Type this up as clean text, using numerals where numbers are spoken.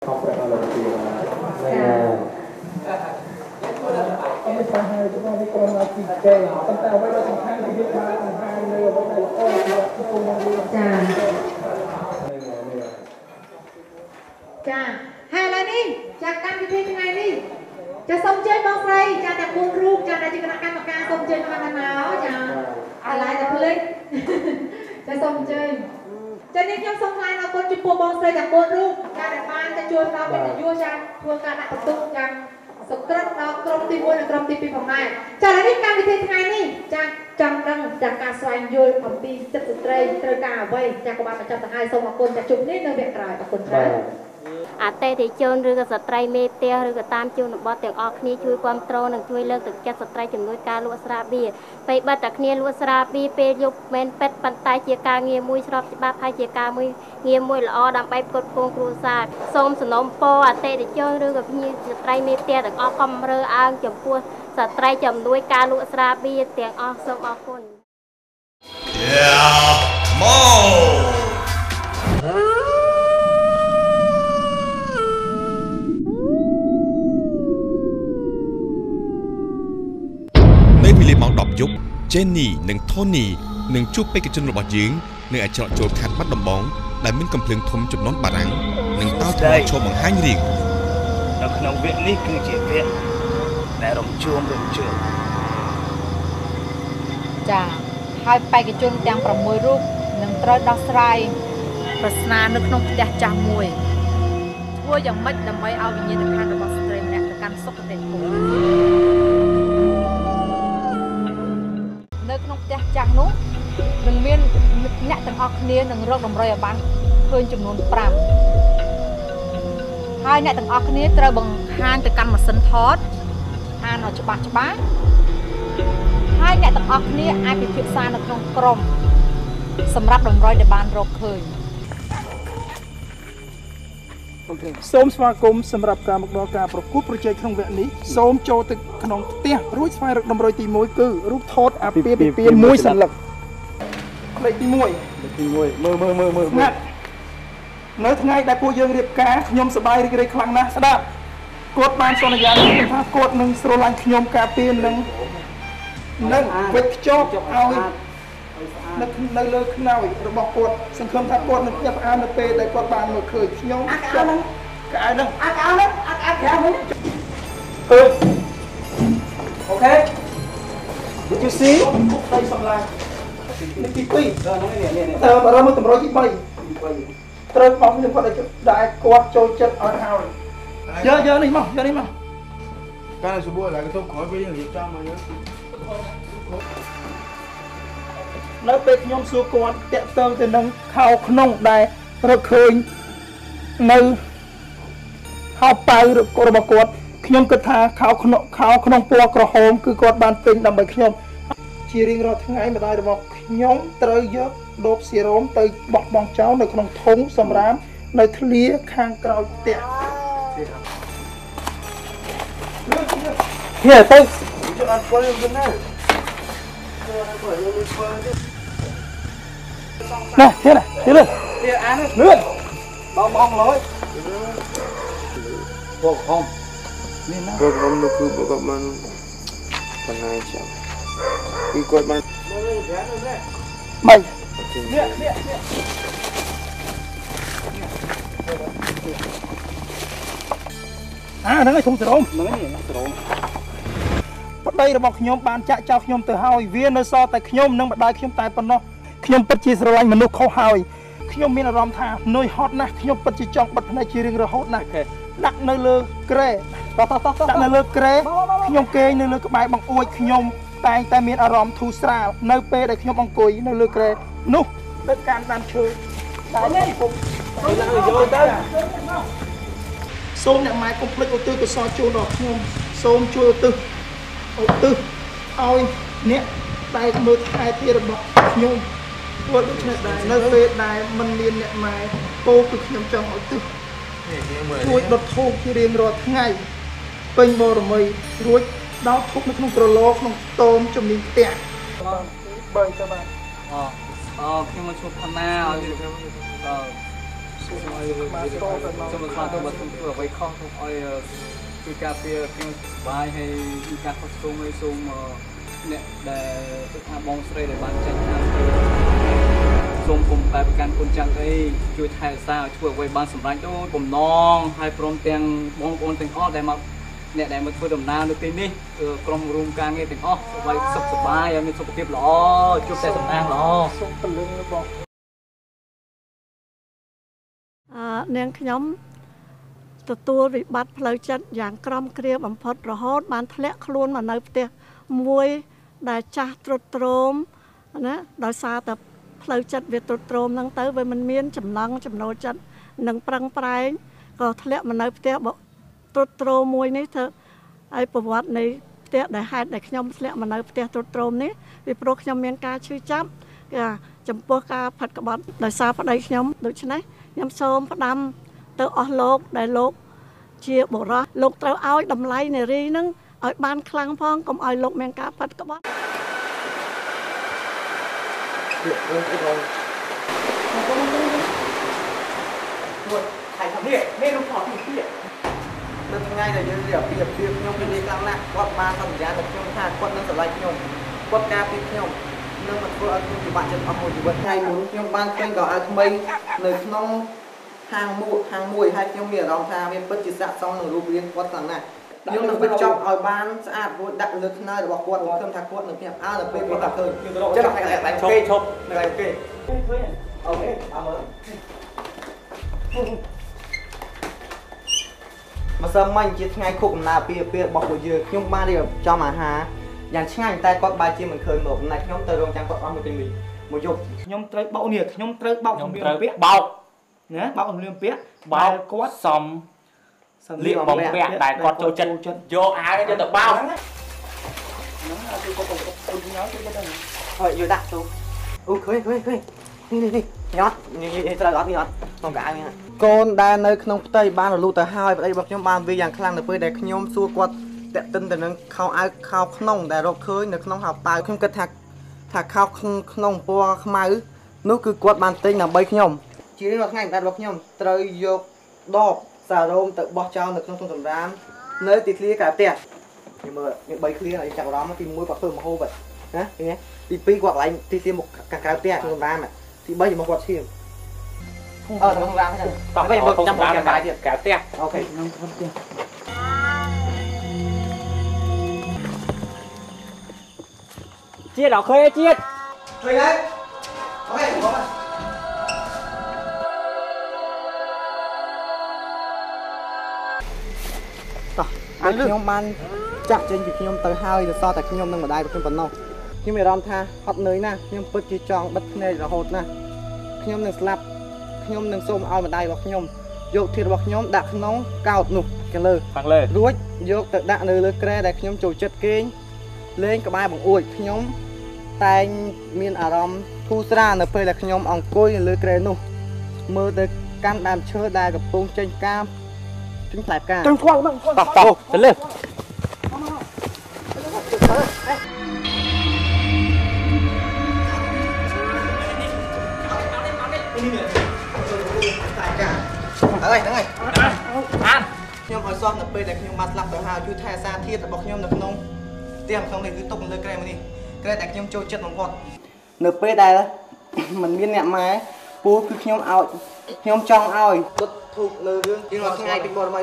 ខំប្រឹងដល់ទីណា អត់មានបញ្ហាទេបងនេះគ្រាន់តែទីចេប៉ុន្តែអ្វីដែលសំខាន់គឺយើងបានបង្ហាញនៅអ្វីដែលល្អសម្រាប់សង្គមរបស់យើង ចាចាហើយឥឡូវនេះចាកម្មវិធីថ្ងៃនេះចាសូមជើញបងស្រីចាទាំង4រូបចាដែលជាគណៈកម្មការសូមជើញមកដល់មកចាឥឡូវតែភ្លេចចាសូមជើញចានេះខ្ញុំសូមថ្លែងអរគុណចំពោះបងស្រីទាំង4រូបចាដែលបានទៅជួយផ្ដល់កិត្តិយសចាធ្វើការដាក់បន្ទុកចាសុក្រិតដល់ក្រុមទី1និងក្រុមទី2ផងដែរចាឥឡូវនេះកម្មវិធីថ្ងៃនេះចាចង់ដឹងចាការស្វែងយល់អំពីសិទ្ធិស្ត្រីត្រូវការអ្វីចាក៏បានបញ្ចប់ទៅហើយសូមអរគុណចាជួបនេះនៅវគ្គក្រោយអរគុណច្រើន អតិថិជនឬក៏ស្ត្រីមេផ្ទះឬក៏តាមជនបទទាំងអស់គ្នាជួយគ្រប់គ្រងនិងជួយលើកទឹកចិត្តស្ត្រីជំនួយការលក់ស្រាបៀរពេលបិទតែគ្នាលក់ស្រាបៀរពេលយប់មិនពិតប៉ុន្តែជាការងារមួយស្របច្បាប់ហើយជាការមួយងារមួយល្អដើម្បីផ្គត់ផ្គង់គ្រួសារសូមសំណូមពរអតិថិជនឬក៏ភ្ញៀវស្ត្រីមេផ្ទះទាំងអស់កុំរើអើងចំពោះស្ត្រីជំនួយការលក់ស្រាបៀរទាំងអស់សូមអរគុណ Yeah, come on. នៅវេលាម៉ោង10យប់ Jenny និង Tony នឹងជួបបេក្ខជនរបស់យើងនៅឯច្រកចូលខេត្តបាត់ដំបងដែលមានកំភ្លើងធំចំនួនបារាំងនិងតោថ្មឈរបង្ហាញរាង នៅក្នុងវគ្គនេះគឺជាវគ្គដែលរំជួមរំជួល ចាហើយបេក្ខជនទាំង6រូបនឹងត្រូវដោះស្រាយប្រស្នានៅក្នុងផ្ទះចាស់មួយធ្វើយ៉ាងម៉េចដើម្បីឲ្យវិញ្ញាណក្ខន្ធរបស់ស្ត្រីម្នាក់ទៅកាន់សុគតិភពនៅក្នុងផ្ទះចាស់នោះនឹងមានអ្នកទាំងអស់គ្នានឹងរកតម្រុយឲ្យបានឃើញចំនួន5ហើយអ្នកទាំងអស់គ្នាត្រូវបង្ហាញទៅកាន់ម៉ាស៊ីនថតអានឲ្យច្បាស់ច្បាស់ហើយអ្នកទាំងអស់គ្នាអាចពិភាក្សានៅក្នុងក្រុមសម្រាប់តម្រុយដែលបានរកឃើញ សូមស្វាគមន៍សម្រាប់ការមកដល់ការប្រកួតប្រជែងក្នុងវគ្គនេះសូមចូលទៅក្នុងផ្ទះរួចស្វែងរកតម្រុយទី1គឺរូបថតអាពាហ៍ពិពាហ៍មួយសន្លឹកលេខទី1 លេខទី1មើលមើលមើលមើល ស្ងាត់នៅថ្ងៃដែលពួកយើងរៀបការខ្ញុំសប្បាយរីករាយខ្លាំងណាស់ស្ដាប់គាត់បានសន្យានឹងខ្ញុំថាគាត់នឹងស្រឡាញ់ខ្ញុំការពារនឹងនឹងវិចខ្ចប់ឲ្យនៅនៅលើខ្នើយរបស់គាត់សង្ឃឹមថាគាត់នឹងភ្ញាក់ផ្អើលនៅពេលដែលគាត់បានមើលឃើញខ្ញុំ អាកៅហ្នឹង កៅហ្នឹង អាកៅហ្នឹងអាកៅក្រៅហ្នឹង ឃើញ Okay, did you see? ស្ដីសម្លាញ់នេះទី2 ហ្នឹងនេះនេះ តើបើរកមើលតម្រុយទី3ត្រូវបោះខ្ញុំគាត់ដែលគាត់ចូលចិត្តឲ្យហើយយកយកនេះមកយកនេះមក កាលស្រួលឡើយទៅក្រោយពេលយើងរៀបចំមកយើង នៅពេលខ្ញុំសួរគាត់តាក់ទងទៅនឹងខោក្នុងដែលរកឃើញនៅខោប៉ៅរបស់គាត់ខ្ញុំគិតថាខោក្នុងខោក្នុងពណ៌ក្រហមគឺគាត់បានទិញដើម្បីខ្ញុំជារៀងរាល់ថ្ងៃម្ដាយរបស់ខ្ញុំត្រូវយកដូបសេរ៉ូមទៅបោះបង់ចោលនៅក្នុងធុងសម្រាមនៅធ្លាខាងក្រោយផ្ទះ ហេទៅ ជួយអត់ពលខ្ញុំណា ណែទៀតទៀតលឿន ទៀតអាន លឿន បងបងលយពកហំ មានណា ពកហំនោះគឺគាត់បានបណ្ណាចាំគឺគាត់បាន មិននេះនេះនេះអាហ្នឹងឯងធុងសេរ៉ូម ហ្នឹងឯងសេរ៉ូម ប្តីរបស់ខ្ញុំបានចាក់ចោលខ្ញុំទៅហើយវានៅសល់តែខ្ញុំនិងម្ដាយខ្ញុំតែប៉ុណ្ណោះខ្ញុំពិតជាស្រឡាញ់មនុស្សខុសហើយខ្ញុំមានអារម្មណ៍ថានឿយហត់ណាស់ខ្ញុំពិតជាចង់បិទភ្នែកជារៀងរហូតណាស់ដាក់នៅលើក្រែ តោះតោះតោះ ដាក់នៅលើក្រែខ្ញុំគេងនៅលើក្បែរបង្អួចខ្ញុំតែងតែមានអារម្មណ៍ធូរស្រាលនៅពេលដែលខ្ញុំអង្គុយនៅលើក្រែនោះទៅកាន់ដើមឈើដែលពុំ ឡើងយកទៅ សូមអ្នកម៉ែកុំភ្លេចឧទ្ទិសកុសលជូនដល់ខ្ញុំសូមជួយឧទ្ទិសឧទ្ទិសឲ្យអ្នកដែលមើលថែទីរបស់ខ្ញុំធ្វើដូច្នេះដែរនៅពេលដែលមិនមានអ្នកម៉ែពោគឺខ្ញុំចង់ឧទ្ទិសជួយដុតធូបជារៀងរាល់ថ្ងៃពេញបរមីរួចដោតធូបនៅក្នុងក្រឡក្នុងតូមជំនាញផ្ទះ3ទៅបាទ អូអូខ្ញុំមកជួបផាណាឲ្យអឺ សូមឲ្យសូមស្វាគមន៍បើខ្ញុំធ្វើអ្វីខុសសូមឲ្យជួយការពារខ្ញុំសប្បាយហើយជួយការខុសឆ្គងហើយសូមអ្នកដែលគិតថាបងស្រីដែលបានចាញ់ខាងសូមគុំតែប្រកាន់គុណចាំងអីជួយថែរក្សាឲ្យធ្វើអ្វីបានសម្រេចដូចបំណងហើយព្រមទាំងបងប្អូនទាំងអស់ដែលមកអ្នកដែលមកធ្វើដំណើរនៅទីនេះក្រុមរួមការងារទាំងអស់សុខសុខសប្បាយឲ្យមានសុខភាពល្អជួបតែសំណាងល្អសូមពលឹងបងនាងខ្ញុំទទួលវិបត្តិផ្លូវចិត្តយ៉ាងក្រំគ្រាបំផុតរហូតបានធ្លាក់ខ្លួនមកនៅផ្ទះមួយដែលចាស់ទ្រុឌទ្រោមណាដោយសារតែផ្លូវចិត្តវាទ្រុឌទ្រោមហ្នឹងទៅវាមិនមានចំណង់ចំណូលចិត្តនិងប្រឹងប្រែងក៏ធ្លាក់មកនៅផ្ទះទ្រុឌទ្រោមមួយនេះធ្វើឲ្យប្រវត្តិនៃផ្ទះដែលហេតុដែលខ្ញុំធ្លាក់មកនៅផ្ទះទ្រុឌទ្រោមនេះពីព្រោះខ្ញុំមានការឈឺចាប់ចំពោះការផិតក្បត់ដោយសារប្តីខ្ញុំដូច្នេះខ្ញុំសូមផ្ដាំទៅអស់លោកដែលលោកជាបុរសលោកត្រូវឲ្យតម្លៃនារីនឹងឲ្យបានខ្លាំងផងកុំឲ្យលោកមានការផិតក្បត់នៅថ្ងៃដែលយើងរៀបពីខ្ញុំពីនេះខ្លាំងណាស់គាត់បានសន្យាដល់ខ្ញុំថាគាត់នឹងស្រឡាញ់ខ្ញុំគាត់ការពារខ្ញុំនឹងមិនធ្វើឲ្យខ្ញុំពិបាកចិត្តអស់មួយជីវិតថ្ងៃមុនខ្ញុំបានឃើញកៅអៅថ្មីនៅក្នុងហាងមួយហើយខ្ញុំមានអារម្មណ៍ថាវាពិតជាស័ក្តិសមនឹងរូបរាងគាត់ខ្លាំងណាស់ខ្ញុំនឹងវេចខ្ចប់ឲ្យបានស្អាតរួចដាក់លើខ្នើយរបស់គាត់ខ្ញុំថាគាត់នឹងភ្ញាក់ផ្អើលដល់ពេលគាត់ឃើញចឹងតែកន្លែងគេឈប់នៅកន្លែងគេអូខេអរមើលម្សិលមិញជាថ្ងៃខួបកំណើតពីរបស់ពួកយើងខ្ញុំបានរៀបចំអាហារយ៉ាងឆ្ងាញ់តែគាត់បែរជាមិនឃើញមកចំណែកខ្ញុំទៅរងចាំគាត់អស់មួយពេលមួយយប់ខ្ញុំត្រូវបោកនេះខ្ញុំត្រូវបោកសម្លៀកបំពាក់បោកណាបោកសម្លៀកបំពាក់បោកគាត់សំលៀកបំពាក់ដែលគាត់ចូលចិត្តយកអាវយកទៅបោកហ្នឹងគឺគាត់គុណញ៉ាំទៅគាត់ហើយយកដាក់ទៅអូឃើញនេះញ៉ាត់នេះត្រូវអត់នេះអត់ក្នុងកៅអៅនេះកូនដែលនៅក្នុងផ្ទៃបានរលូតទៅហើយប្តីរបស់ខ្ញុំបានវាយ៉ាងខ្លាំងនៅពេលដែលខ្ញុំសួរគាត់តាក់ទិនទៅនឹងខោអាវខោក្នុងដែលរកឃើញនៅក្នុងហោប៉ៅខ្ញុំគិតថាខោក្នុងពណ៌ខ្មៅនោះគឺគាត់បានទិញដើម្បីខ្ញុំជារៀងរាល់ថ្ងៃម្ដាយរបស់ខ្ញុំត្រូវយកដបសារ៉ូមទៅបោះចោលនៅក្នុងធុងសំរាមនៅទីធ្លាក្រៅផ្ទះខ្ញុំមើលមាន3ឃ្លាហើយចាប់អារម្មណ៍ទី1គាត់ធ្វើម្ហូបណាទី2គាត់កន្លែងទីធ្លាមុខខាងក្រៅផ្ទះធុងសំរាមទី3ចំមុខគាត់ឈាមអឺធុងសំរាមហ្នឹងតោះវិញចាំចាំបាយទៀតក្រៅផ្ទះអូខេខ្ញុំធ្វើផ្ទះជាតិអត់ឃើញជាតិឃើញហើយអូខេបងតោះខ្ញុំបានចាក់ចេញពីខ្ញុំទៅហើយដល់សល់តែខ្ញុំនិងម្ដាយខ្ញុំប៉ុណ្ណោះខ្ញុំមានអារម្មណ៍ថាហត់នឿយណាស់ខ្ញុំពិតជាចង់បិទភ្នែករហូតណាស់ខ្ញុំនឹងស្លាប់ខ្ញុំនឹងសូមឲ្យម្ដាយរបស់ខ្ញុំយកធាតុរបស់ខ្ញុំដាក់ក្នុងកោតនោះខាងលើរួចយកទៅដាក់នៅលើគ្រែដែលខ្ញុំចូលចិត្តគេងលេងក្បែរបង្អួចខ្ញុំតែងមានអារម្មណ៍ធូរស្រាលនៅពេលដែលខ្ញុំអង្គុយនៅលើគ្រែនោះមើលទៅកាន់ដើមឈើដែលកំពុងចេញផ្កាចេញផ្លែផ្កាទៅស្គាល់មកតោះទៅលើហ្នឹងហើយអានខ្ញុំឲ្យសោះនៅពេលដែលខ្ញុំបានស្លាប់ទៅហើយជួយថែសារធាតុរបស់ខ្ញុំនៅក្នុងផ្ទះក្នុងនេះគឺទុកនៅលើគ្រែមួយនេះគ្រែដែលខ្ញុំចូលចិត្តបំផុតនៅពេលដែលមិនមានអ្នកម៉ែពូគឺខ្ញុំឲ្យខ្ញុំចង់ឲ្យដុតធូបនៅរឿងជាងថ្ងៃពីបរមី